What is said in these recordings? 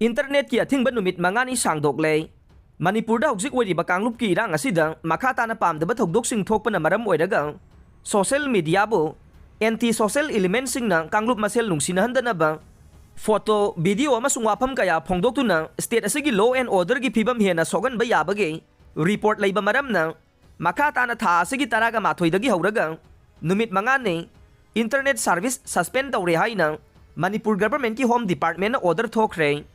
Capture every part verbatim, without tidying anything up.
ꯏꯟꯇꯔꯅꯦꯠꯀꯤ ꯑꯊꯤꯡꯕ ꯅꯨꯃꯤꯠ ꯃꯉꯥꯅꯤ ꯁꯥꯡꯗꯣꯛꯂꯦ꯫ ꯃꯅꯤꯄꯨꯔꯗ ꯍꯧꯖꯤꯛ ꯑꯣꯏꯔꯤꯕ ꯀꯥꯡꯂꯨꯞꯀꯤ ꯏꯔꯥꯡ ꯑꯁꯤꯗ ꯃꯈꯥ ꯇꯥꯅ ꯄꯥꯝꯗꯕ ꯊꯧꯗꯣꯛꯁꯤꯡ ꯊꯣꯛꯄꯅ ꯃꯔꯝ ꯑꯣꯏꯔꯒ social mediaꯕꯨ anti social elementꯁꯤꯡꯅ ꯀꯥꯡꯂꯨꯞ ꯃꯁꯦꯜ ꯅꯨꯡꯁꯤꯅꯍꯟꯗꯅꯕ photo, video ꯑꯃꯁꯨꯡ ꯋꯥꯐꯝ ꯀꯌꯥ ꯐꯣꯡꯗꯣꯛꯇꯨꯅ state ꯑꯁꯤꯒꯤ law and orderꯒꯤ ꯐꯤꯕꯝ ꯍꯦꯟꯅ ꯁꯣꯛꯍꯟꯕ ꯌꯥꯕꯒꯤ report ꯂꯩꯕ ꯃꯔꯝꯅ ꯃꯈꯥ ꯇꯥꯅ ꯊꯥ ꯑꯁꯤꯒꯤ ꯇꯔꯥꯒ ꯃꯥꯊꯣꯏꯗꯒꯤ ꯍꯧꯔꯒ ꯅꯨꯃꯤꯠ ꯃꯉꯥꯅꯤ internet service suspend ꯇꯧꯔꯦ ꯍꯥꯏꯅ ꯃꯅꯤꯄꯨꯔ governmentꯀꯤ home departmentꯅ order ꯊꯣꯛꯈ꯭ꯔꯦ꯫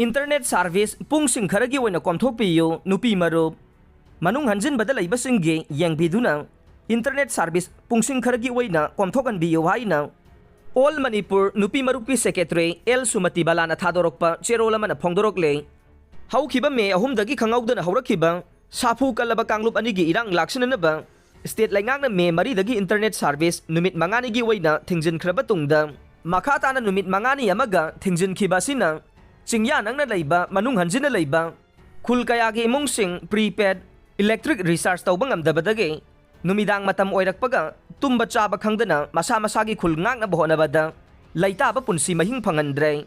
Internet service ꯄꯨꯡꯁꯤꯡ ꯈꯔꯒꯤ ꯑꯣꯏꯅ ꯀꯣꯝꯊꯣꯛꯄꯤꯌꯨ, ꯅꯨꯄꯤ ꯃꯔꯨꯞ꯫ ꯃꯅꯨꯡ ꯍꯟꯖꯤꯟꯕꯗ ꯂꯩꯕꯁꯤꯡꯒꯤ ꯌꯦꯡꯕꯤꯗꯨꯅ internet service ꯄꯨꯡꯁꯤꯡ ꯈꯔꯒꯤ ꯑꯣꯏꯅ ꯀꯣꯝꯊꯣꯛꯍꯟꯕꯤꯌꯨ ꯍꯥꯏꯅ All Manipur ꯅꯨꯄꯤ ꯃꯔꯨꯞꯀꯤ secretary ꯑꯦꯜ ꯁꯨꯃꯇꯤ ꯕꯂꯥꯅ ꯊꯥꯗꯣꯔꯛꯄ ꯆꯦꯔꯣꯜ ꯑꯃꯅ ꯐꯣꯡꯗꯣꯔꯛꯂꯦ꯫ ꯍꯧꯈꯤꯕ ꯃꯦ ꯑꯍꯨꯝꯗꯒꯤ ꯈꯪꯍꯧꯗꯅ ꯍꯧꯔꯛꯈꯤꯕ ꯁꯥꯐꯨ ꯀꯜꯂꯕ ꯀꯥꯡꯂꯨꯞ ꯑꯅꯤꯒꯤ ꯏꯔꯥꯡ ꯂꯥꯛꯁꯤꯟꯅꯅꯕ state ꯂꯩꯉꯥꯛꯅ ꯃꯦ ꯃꯔꯤꯗꯒꯤ internet service ꯅꯨꯃꯤꯠ ꯃꯉꯥꯅꯤꯒꯤ ꯑꯣꯏꯅ ꯊꯤꯡꯖꯤꯟꯈ꯭ꯔꯕ ꯇꯨꯡꯗ, ꯃꯈꯥ ꯇꯥꯅ ꯅꯨꯃꯤꯠ ꯃꯉꯥꯅꯤ ꯑꯃꯒ ꯊꯤꯡꯖꯤꯟꯈꯤꯕ ꯑꯁꯤꯅ ꯆꯤꯡꯌꯥ ꯅꯪꯅ ꯂꯩꯕ, ꯃꯅꯨꯡ ꯍꯟꯖꯤꯟꯅ ꯂꯩꯕ ꯈꯨꯜ ꯀꯌꯥꯒꯤ ꯏꯃꯨꯡꯁꯤꯡ prepaid electric recharge ꯇꯧꯕ ꯉꯝꯗꯕꯗꯒꯤ ꯅꯨꯃꯤꯗꯥꯡ ꯃꯇꯝ ꯑꯣꯏꯔꯛꯄꯒ ꯇꯨꯝꯕ ꯆꯥꯕ ꯈꯪꯗꯅ ꯃꯁꯥ ꯃꯁꯥꯒꯤ ꯈꯨꯜ ꯉꯥꯛꯅꯕ ꯍꯣꯠꯅꯕꯗ ꯂꯩꯇꯥꯕ ꯄꯨꯟꯁꯤ ꯃꯍꯤꯡ ꯐꯪꯍꯟꯗ꯭ꯔꯦ꯫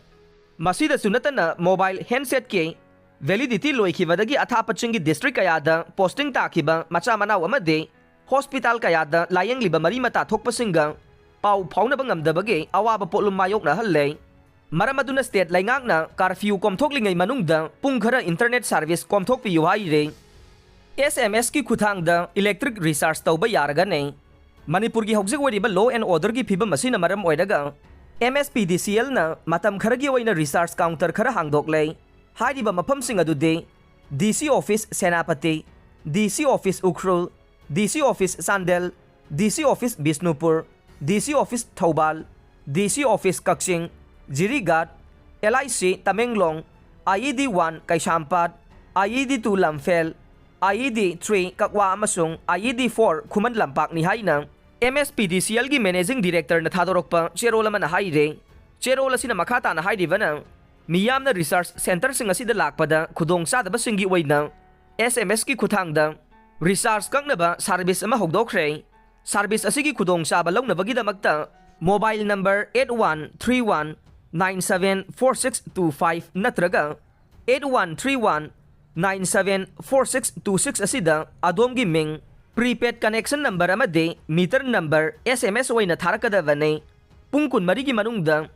ꯃꯁꯤꯗꯁꯨ ꯅꯠꯇꯅ mobile handsetꯀꯤ validity ꯂꯣꯏꯈꯤꯕꯗꯒꯤ ꯑꯊꯥꯞꯄ ꯆꯤꯡꯒꯤ district ꯀꯌꯥꯗ posting ꯇꯥꯈꯤꯕ ꯃꯆꯥ ꯃꯅꯥꯎ ꯑꯃꯗꯤ hospital ꯀꯌꯥꯗ ꯂꯥꯌꯦꯡꯂꯤꯕ ꯃꯔꯤ ꯃꯇꯥ ꯊꯣꯛꯄꯁꯤꯡꯒ ꯄꯥꯎ ꯐꯥꯎꯅꯕ ꯉꯝꯗꯕꯒꯤ ꯑꯋꯥꯕ ꯄꯣꯠꯂꯨꯝ ꯃꯥꯌꯣꯛꯅꯍꯜꯂꯦ꯫ ꯃꯔꯝ ꯑꯗꯨꯅ state ꯂꯩꯉꯥꯛꯅ curfew ꯀꯣꯝꯊꯣꯛꯂꯤꯉꯩ ꯃꯅꯨꯡꯗ ꯄꯨꯡ ꯈꯔ internet service ꯀꯣꯝꯊꯣꯛꯄꯤꯌꯨ ꯍꯥꯏꯔꯦ꯫ SMSꯀꯤ ꯈꯨꯠꯊꯥꯡꯗ electric recharge ꯇꯧꯕ ꯌꯥꯔꯒꯅꯤ꯫ ꯃꯅꯤꯄꯨꯔꯒꯤ ꯍꯧꯖꯤꯛ ꯑꯣꯏꯔꯤꯕ law and orderꯒꯤ ꯐꯤꯕꯝ ꯑꯁꯤꯅ ꯃꯔꯝ ꯑꯣꯏꯔꯒ MSPDCLꯅ ꯃꯇꯝ ꯈꯔꯒꯤ ꯑꯣꯏꯅ recharge counter ꯈꯔ ꯍꯥꯡꯗꯣꯛꯂꯦ꯫ ꯍꯥꯏꯔꯤꯕ ꯃꯐꯝꯁꯤꯡ ꯑꯗꯨꯗꯤ DC office Senapati, DC office Ukhrul, DC office Chandel, DC office Bishnupur, DC office Thoubal, DC office ꯀꯛꯆꯤꯡ, ꯖꯤꯔꯤꯒꯥꯠ, LIC ꯇꯃꯦꯡꯂꯣꯡ, IED one ꯀꯩꯁꯥꯝꯄꯥꯠ, IED two ꯂꯝꯐꯦꯜ, IED three ꯀꯛꯋꯥ ꯑꯃꯁꯨꯡ IED four ꯈꯨꯃꯟ ꯂꯝꯄꯥꯛꯅꯤ ꯍꯥꯏꯅ MSPDCLꯒꯤ managing directorꯅ ꯊꯥꯗꯣꯔꯛꯄ ꯆꯦꯔꯣꯜ ꯑꯃꯅ ꯍꯥꯏꯔꯦ꯫ ꯆꯦꯔꯣꯜ ꯑꯁꯤꯅ ꯃꯈꯥ ꯇꯥꯅ ꯍꯥꯏꯔꯤꯕꯅ, ꯃꯤꯌꯥꯝꯅ recharge centreꯁꯤꯡ ꯑꯁꯤꯗ ꯂꯥꯛꯄꯗ ꯈꯨꯗꯣꯡꯆꯥꯗꯕꯁꯤꯡꯒꯤ ꯑꯣꯏꯅ SMSꯀꯤ ꯈꯨꯠꯊꯥꯡꯗ recharge ꯀꯛꯅꯕ service ꯑꯃ ꯍꯧꯗꯣꯛꯈ꯭ꯔꯦ꯫ Service ꯑꯁꯤꯒꯤ ꯈꯨꯗꯣꯡꯆꯥꯕ ꯂꯧꯅꯕꯒꯤꯗꯃꯛꯇ mobile number eight one three one nine seven four six two five ꯅꯠꯇ꯭ꯔꯒ eight one three one nine seven four six two six ꯑꯁꯤꯗ ꯑꯗꯣꯝꯒꯤ ꯃꯤꯡ, prepaid connection number ꯑꯃꯗꯤ meter number S M S ꯑꯣꯏꯅ ꯊꯥꯔꯛꯀꯗꯕꯅꯤ꯫ ꯄꯨꯡ ꯀꯨꯟꯃꯔꯤꯒꯤ ꯃꯅꯨꯡꯗ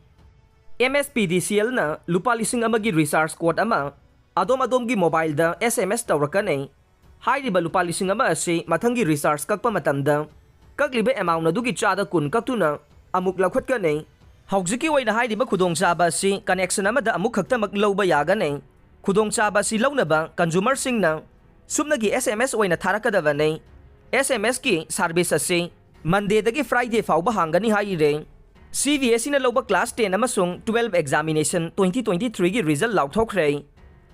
M S P D C Lꯅ ꯂꯨꯄꯥ ꯂꯤꯁꯤꯡ ꯑꯃꯒꯤ recharge code ꯑꯃ ꯑꯗꯣꯝ ꯑꯗꯣꯝꯒꯤ mobileꯗ S M S ꯇꯧꯔꯛꯀꯅꯤ꯫ ꯍꯥꯏꯔꯤꯕ ꯂꯨꯄꯥ ꯂꯤꯁꯤꯡ ꯑꯃ ꯑꯁꯤ ꯃꯊꯪꯒꯤ recharge ꯀꯛꯄ ꯃꯇꯝꯗ ꯀꯛꯂꯤꯕ amount ꯑꯗꯨꯒꯤ ꯆꯥꯗ ꯀꯨꯟ ꯀꯛꯇꯨꯅ ꯑꯃꯨꯛ ꯂꯧꯈꯠꯀꯅꯤ꯫ ꯍꯧꯖꯤꯛꯀꯤ ꯑꯣꯏꯅ ꯍꯥꯏꯔꯤꯕ ꯈꯨꯗꯣꯡꯆꯥꯕ ꯑꯁꯤ connection ꯑꯃꯗ ꯑꯃꯨꯛ ꯈꯛꯇꯃꯛ ꯂꯧꯕ ꯌꯥꯒꯅꯤ꯫ ꯈꯨꯗꯣꯡꯆꯥꯕ ꯑꯁꯤ ꯂꯧꯅꯕ consumerꯁꯤꯡꯅ ꯁꯨꯞꯅꯒꯤ S M S ꯑꯣꯏꯅ ꯊꯥꯔꯛꯀꯗꯕꯅꯤ꯫ S M Sꯀꯤ service ꯑꯁꯤ Mondayꯗꯒꯤ Friday ꯐꯥꯎꯕ ꯍꯥꯡꯒꯅꯤ ꯍꯥꯏꯔꯦ꯫ C B S Eꯅ ꯂꯧꯕ class ten ꯑꯃꯁꯨꯡ twelve examination twenty twenty threeꯒꯤ result ꯂꯥꯎꯊꯣꯛꯈ꯭ꯔꯦ꯫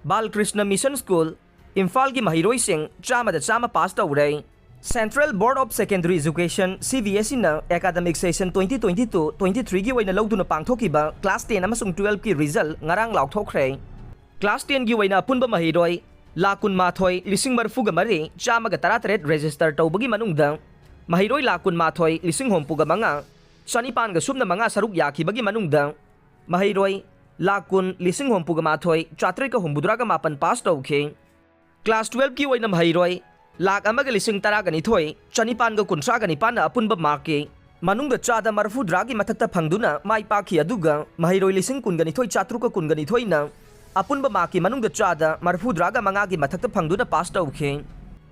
Balkrishna Mission School, ꯏꯝꯐꯥꯜꯒꯤ ꯃꯍꯩꯔꯣꯏꯁꯤꯡ ꯆꯥꯝꯃꯗ ꯆꯥꯝꯃ pass ꯇꯧꯔꯦ꯫ Central Board of Secondary Education, C B S Eꯅ academic session twenty twenty two twenty threeꯒꯤ ꯑꯣꯏꯅ ꯂꯧꯗꯨꯅ ꯄꯥꯡꯊꯣꯛꯈꯤꯕ class ten ꯑꯃꯁꯨꯡ twelveꯀꯤ result ꯉꯔꯥꯡ ꯂꯥꯎꯊꯣꯛꯈ꯭ꯔꯦ꯫ Class tenꯒꯤ ꯑꯣꯏꯅ ꯑꯄꯨꯟꯕ ꯃꯍꯩꯔꯣꯏ ꯂꯥꯈ ꯀꯨꯟꯃꯥꯊꯣꯏ ꯂꯤꯁꯤꯡ ꯃꯔꯤꯐꯨꯒ ꯃꯔꯤ ꯆꯥꯝꯃꯒ ꯇꯔꯥꯇꯔꯦꯠ register ꯇꯧꯕꯒꯤ ꯃꯅꯨꯡꯗ ꯃꯍꯩꯔꯣꯏ ꯂꯥꯈ ꯀꯨꯟꯃꯥꯊꯣꯏ ꯂꯤꯁꯤꯡ ꯍꯨꯝꯐꯨꯒ ꯃꯉꯥ ꯆꯅꯤꯄꯥꯟꯒ ꯁꯨꯞꯅ ꯃꯉꯥ ꯁꯔꯨꯛ ꯌꯥꯈꯤꯕꯒꯤ ꯃꯅꯨꯡꯗ ꯃꯍꯩꯔꯣꯏ ꯂꯥꯈ ꯀꯨꯟ ꯂꯤꯁꯤꯡ ꯍꯨꯝꯐꯨꯒ ꯃꯥꯊꯣꯏ ꯆꯥꯇ꯭ꯔꯦꯠꯀ ꯍꯨꯝꯐꯨꯇꯔꯥꯒ ꯃꯥꯄꯟ pass ꯇꯧꯈꯤ꯫ Class twelveꯀꯤ ꯑꯣꯏꯅ ꯃꯍꯩꯔꯣꯏ ꯂꯥꯈ ꯑꯃꯒ ꯂꯤꯁꯤꯡ ꯇꯔꯥꯒ ꯅꯤꯊꯣꯏ ꯆꯅꯤꯄꯥꯟꯒ ꯀꯨꯟꯊ꯭ꯔꯥꯒ ꯅꯤꯄꯥꯟꯅ ꯑꯄꯨꯟꯕ markꯀꯤ ꯃꯅꯨꯡꯗ ꯆꯥꯗ ꯃꯔꯤꯐꯨꯇꯔꯥꯒꯤ ꯃꯊꯛꯇ ꯐꯪꯗꯨꯅ ꯃꯥꯏ ꯄꯥꯛꯈꯤ, ꯑꯗꯨꯒ ꯃꯍꯩꯔꯣꯏ ꯂꯤꯁꯤꯡ ꯀꯨꯟꯒ ꯅꯤꯊꯣꯏ ꯆꯥꯇ꯭ꯔꯨꯛꯀ ꯀꯨꯟꯒ ꯅꯤꯊꯣꯏꯅ ꯑꯄꯨꯟꯕ markꯀꯤ ꯃꯅꯨꯡꯗ ꯆꯥꯗ ꯃꯔꯤꯐꯨꯇꯔꯥꯒ ꯃꯉꯥꯒꯤ ꯃꯊꯛꯇ ꯐꯪꯗꯨꯅ pass ꯇꯧꯈꯤ꯫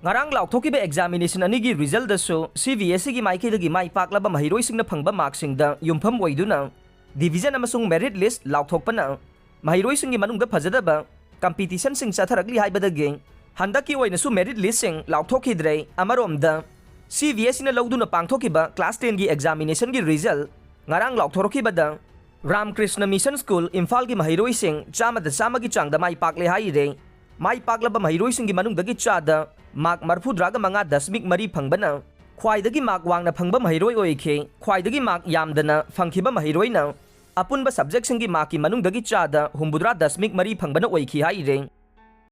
ꯉꯔꯥꯡ ꯂꯥꯎꯊꯣꯛꯈꯤꯕ examination ꯑꯅꯤꯒꯤ resultꯇꯁꯨ C B S Eꯒꯤ ꯃꯥꯏꯀꯩꯗꯒꯤ ꯃꯥꯏ ꯄꯥꯛꯂꯕ ꯃꯍꯩꯔꯣꯏꯁꯤꯡꯅ ꯐꯪꯕ markꯁꯤꯡꯗ ꯌꯨꯝꯐꯝ ꯑꯣꯏꯗꯨꯅ division ꯑꯃꯁꯨꯡ merit list ꯂꯥꯎꯊꯣꯛꯄꯅ ꯃꯍꯩꯔꯣꯏꯁꯤꯡꯒꯤ ꯃꯅꯨꯡꯗ ꯐꯖꯗꯕ competitionꯁꯤꯡ ꯆꯠꯊꯔꯛꯂꯤ ꯍꯥꯏꯕꯗꯒꯤ ꯍꯟꯗꯛꯀꯤ ꯑꯣꯏꯅꯁꯨ merit listꯁꯤꯡ ꯂꯥꯎꯊꯣꯛꯈꯤꯗ꯭ꯔꯦ꯫ ꯑꯃꯔꯣꯝꯗ, C B S Eꯅ ꯂꯧꯗꯨꯅ ꯄꯥꯡꯊꯣꯛꯈꯤꯕ class tenꯒꯤ examinationꯒꯤ result ꯉꯔꯥꯡ ꯂꯥꯎꯊꯣꯔꯛꯈꯤꯕꯗ ꯔꯥꯝꯀ꯭ꯔꯤꯁꯅ Mission School ꯏꯝꯐꯥꯜꯒꯤ ꯃꯍꯩꯔꯣꯏꯁꯤꯡ ꯆꯥꯝꯃꯗ ꯆꯥꯝꯃꯒꯤ ꯆꯥꯡꯗ ꯃꯥꯏ ꯄꯥꯛꯂꯦ ꯍꯥꯏꯔꯦ꯫ ꯃꯥꯏ ꯄꯥꯛꯂꯕ ꯃꯍꯩꯔꯣꯏꯁꯤꯡꯒꯤ ꯃꯅꯨꯡꯗꯒꯤ ꯆꯥꯗ mark ꯃꯔꯤꯐꯨꯇꯔꯥꯒ ꯃꯉꯥ ꯗꯁꯃꯤꯛ ꯃꯔꯤ ꯐꯪꯕꯅ ꯈ꯭ꯋꯥꯏꯗꯒꯤ mark ꯋꯥꯡꯅ ꯐꯪꯕ ꯃꯍꯩꯔꯣꯏ ꯑꯣꯏꯈꯤ꯫ ꯈ꯭ꯋꯥꯏꯗꯒꯤ mark ꯌꯥꯝꯗꯅ ꯐꯪꯈꯤꯕ ꯃꯍꯩꯔꯣꯏꯅ ꯑꯄꯨꯟꯕ subjectꯁꯤꯡꯒꯤ markꯀꯤ ꯃꯅꯨꯡꯗꯒꯤ ꯆꯥꯗ ꯍꯨꯝꯐꯨꯇꯔꯥ ꯗꯁꯃꯤꯛ ꯃꯔꯤ ꯐꯪꯕꯅ ꯑꯣꯏꯈꯤ ꯍꯥꯏꯔꯦ꯫